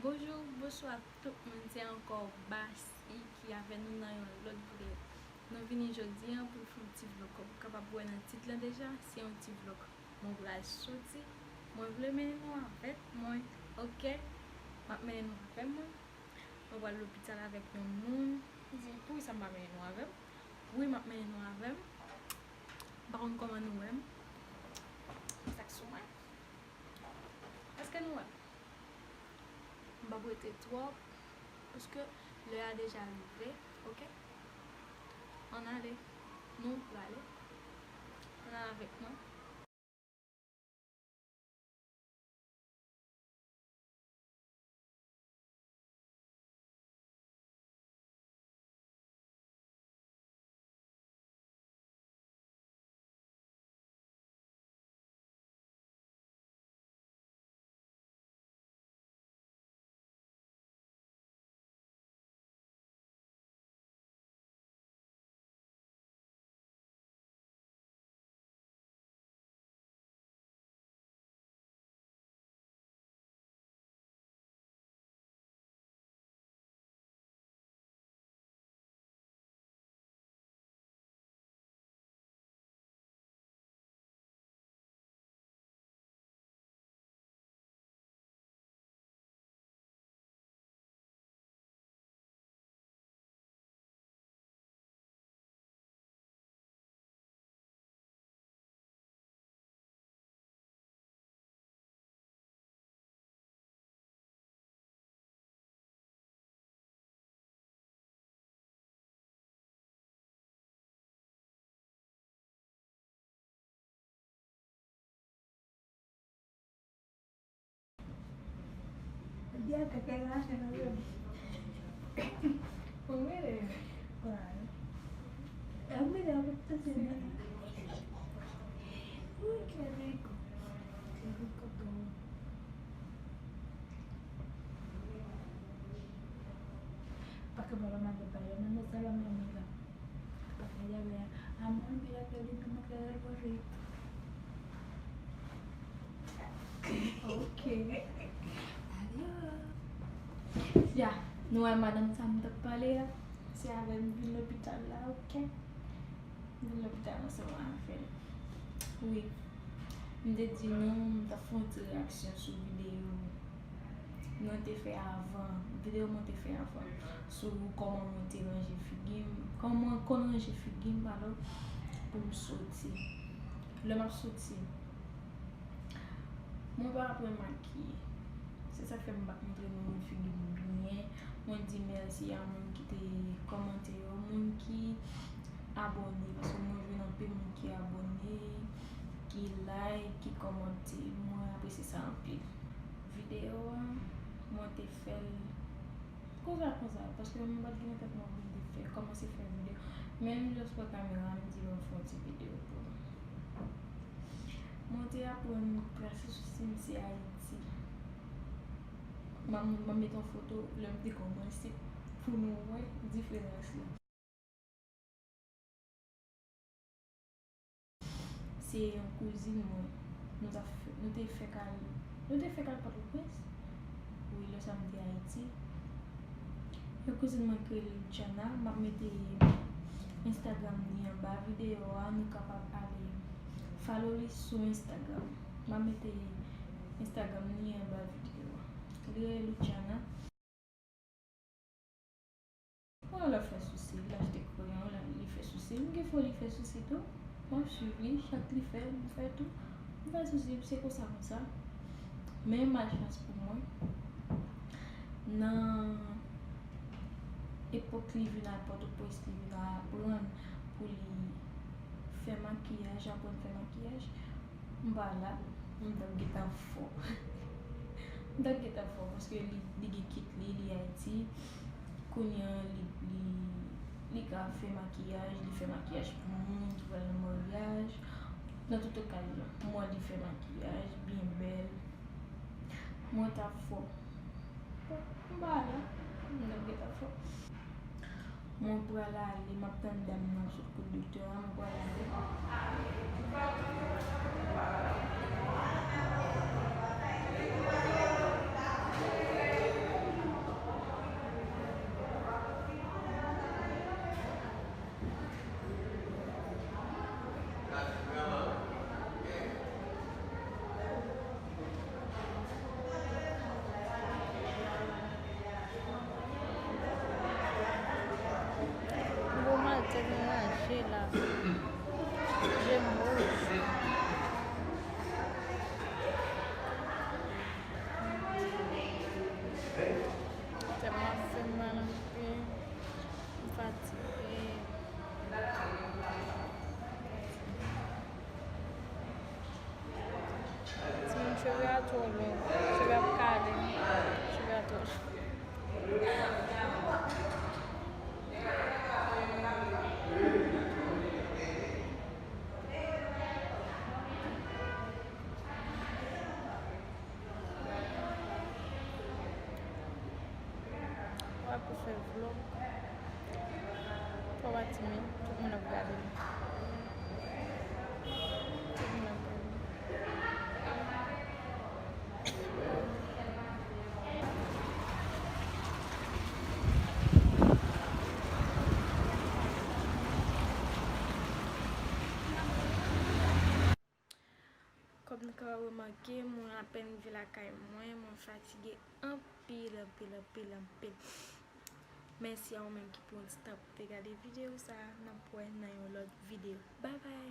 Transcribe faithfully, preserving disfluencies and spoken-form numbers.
Bonjou, bonswa tout moun, se ankò Basi ki avè nou nan yon lòt videyo. Nou vini jodi a pou n fè yon ti vlòg. Kòm w kapab wè nan tit lan deja, se yon ti vlòg. Mwen pral soti, mwen vle mennen nou avèk mwen, oke? M ap mennen nou avè mwen. Mwen pral lopital avèk yon moun. M di, poukisa m pa mennen nou avè m? Wi, m ap mennen nou avè m. M pa konn kòman nou wè m. Sa k sou mwen. Èske nou wè m? M p ap rete twòp, paske lè a deja rive, oke? Ann ale, nou prale. Ann ale avèk mwen. Paske pa la mande pa yo, mande sa la mande la. Paske ya ve amor, mira qué lindo me queda el gorrito. Ok. Adios. Ya, nou wè madanm sa m t ap pale a. Se avè l m vin lopital la, ok? M vin lopital ansanm avè l. Wi. M te di nou, m t ap fè yon ti reyaksyon sou videyo nou te fè avan, videyo mwen te fè avan, sou kòman mwen te ranje figi m, kòman mwen konn ranje figi m, padon, pou m soti. Lè m ap soti, mwen pa aprann makiye. Se sa k fè m pa t montre nou moun figi m byen. Mwen di mèsi a moun ki te kòmante yo, moun ki abòne, paske mwen jwenn anpil moun ki abòne, ki like, ki kòmante. Mwen apresye sa anpil. Videyo a, mwen te fè l konsa, konsa, paske mwen pa t gen nan tèt mwen pou m te fè, kòmanse fè videyo. Men m jis pran kamera, m di, bon, m fè yon ti videyo pou nou. Mwen te aprann trase sousi m se Ayiti. M a, m a met yon foto lè m te kòmanse pou nou wè diferans lan. Se yon kouzin mwen. Nou t ap fè, nou te fèk al, nou te fèk al Pòtoprens. Wi, lè sa m te Ayiti. Yon kouzin mwen ki rele Luciana, m ap mete Instagram li anba videyo a, nou kapab ale follow li sou Instagram. M ap mete Instagram li anba videyo a. Li rele Luciana. Bon, l ap fè sousi, l achte kreyon, l, li fè sousi. M gen fwa li fè sousi tou. M ap swiv li, chak li fè, m fè tou. M fè sousi, se konsa, konsa. Men malchans pou mwen, nan epòk li vin al Pòtoprens, li vin aprann pou li fè makiyaj, aprann fè makiyaj, m pa la, m t ap gentan fò. M t ap gentan fò, paske li, li gen kit li, li Ayiti. Kounye a, li, li, li ka fè makiyaj, li fè makiyaj pou moun ki pral nan maryaj. Nan tout okazyon, mwen li fè makiyaj, byen bèl. Mwen t ap fò. M pa la. M nan gentan fò. Mwen pral ale, m ap tann dam nan sot kot doktè a, mwen pral ale. Gwo maltèt mwen rache la. Je m wouj. Tèt mwen ap fè m mal anpil. M fatige. Timoun, cheve a twò long. Cheve ap kale m. Cheve a twò long. Ou ap fè vlòg. Fò pa timid, tout moun ap gade nou. Tout moun ap gade nou. Kòm nou ka remake, mwen apèn rive lakay mwen, mwen fatige anpil, anpil, anpil, anpil. Mèsi a ou menm ki pran ti tan pou te gade videyo sa a. N ap wè nan yon lòt videyo. Babay!